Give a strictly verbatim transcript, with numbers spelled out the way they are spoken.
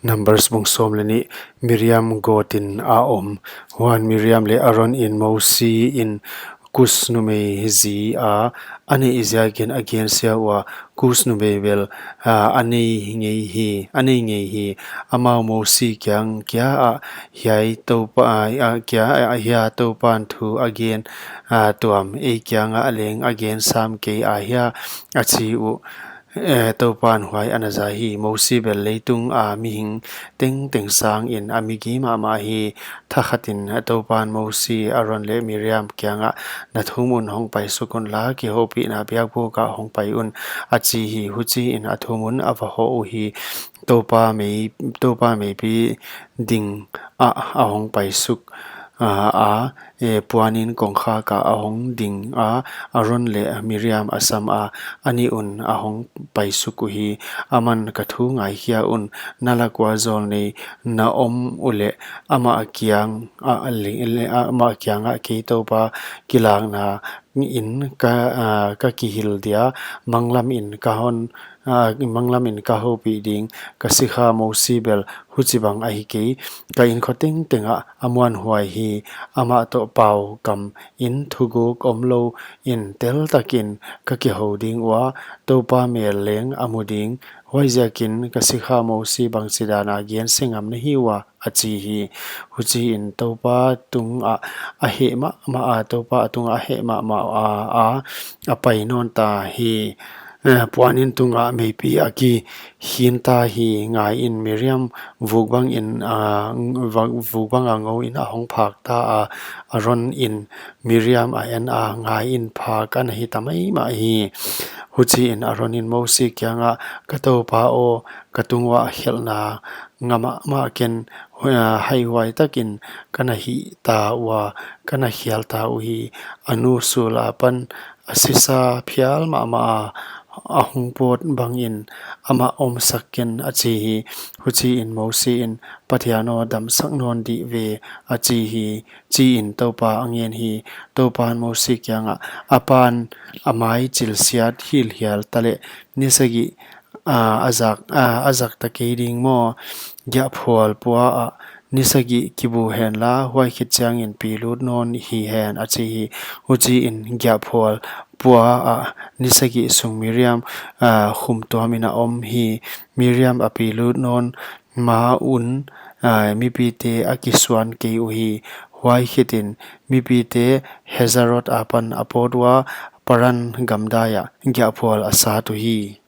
Numbers bung sawm leh nih. Miriam gawtin a om. Huan Miriam leh Aron in Mosi in Kus numei zi a a neih ziakin a gensia ua, Kus numei bel, a, a nei ngei hi, a nei ngei hi. Amau Mosi kiang kia ah, hiai Toupa, a, a, kia ah, hia Toupan thu a gen, a, tuam, ei kiangah leng a gen sam kei a hia, a chi uh. Eh, Toupan huai ana za hi. Mosi bel leitung a mihing tengteng sangin a migi mahmah hi. Thakhatin Toupan Mosi, Aron leh Miriam kiangah, na thum un hong paisuk unla, kihoupihna biakbuk ah hong pai un, a chi hi. Huchiin a thum un a va hoh uhi. Toupa mei, Toupa meipi ding ah a hong paisuk, a, a, e, puanin kongkhak ah a hong ding a, Aron leh Miriam a sam a, a nih un a hong paisuk uhi. Aman, ka thu ngaikhia un, na lak ua zawlnei na om uleh, amah kiang ah, le, le, amah kiangah kei Toupa kilakna in ka, a, ka kihil dia, manglam in ka hon, a, manglam in ka houpih ding, ka sikha Mosi bel huchibang ahi kei. Ka inkhua tengteng ah a muanhuai hi. Amah toh pau kam in thuguk omlou in teltakin ka kihou ding ua, Toupa mel leng a mu ding. Huaiziakin ka sikha Mosi bangchidan a gensia ngam na hi ua, a chi hi. Huchiin Toupa tungah a heh mahmah a, Toupa a tungah a heh mahmah a, a, a pai nawn ta hi. Eh, puanin tungah meipi a kikhin ta hi. Ngaiin, Miriam vuk bangin, a, vuk, vuk banga ngouin a hong phak ta a, Aron in Miriam a en a, ngaiin, phak ana hi ta maimah hi. Huchiin Aron in Mosi kiangah, ka Toupa aw, ka tung uah khelhna ngam mahmah ken, a, haihuai takin ka na hih ta ua, ka na khial ta uhi. A nu sul apan a sisa phial mahmah a, a hong pawt bangin amah omsak ken, a chi hi. Huchiin Mosi in, Pathian aw, damsak nawn dih ve, a chi hi. Chiin Toupa a ngen hi. Toupan Mosi kiangah, a pan a mai chilsiat hilhial taleh ni sagih, a, a zak, a, a zak ta kei ding maw? Giahphual pua ah ni sagih kibu henla, huai khit chiangin pi lut nawn hi hen, a chi hi. Huchiin giahphual pua ah ni sagih sung Miriam, a, khum tuamin a om hi. Miriam a pi lut nawn ma un, a, mipite a kisuan kei uhi. Huai khitin mipite Hazerot apan a pawt ua, Paran gamdai ah giahphual a sat uhi.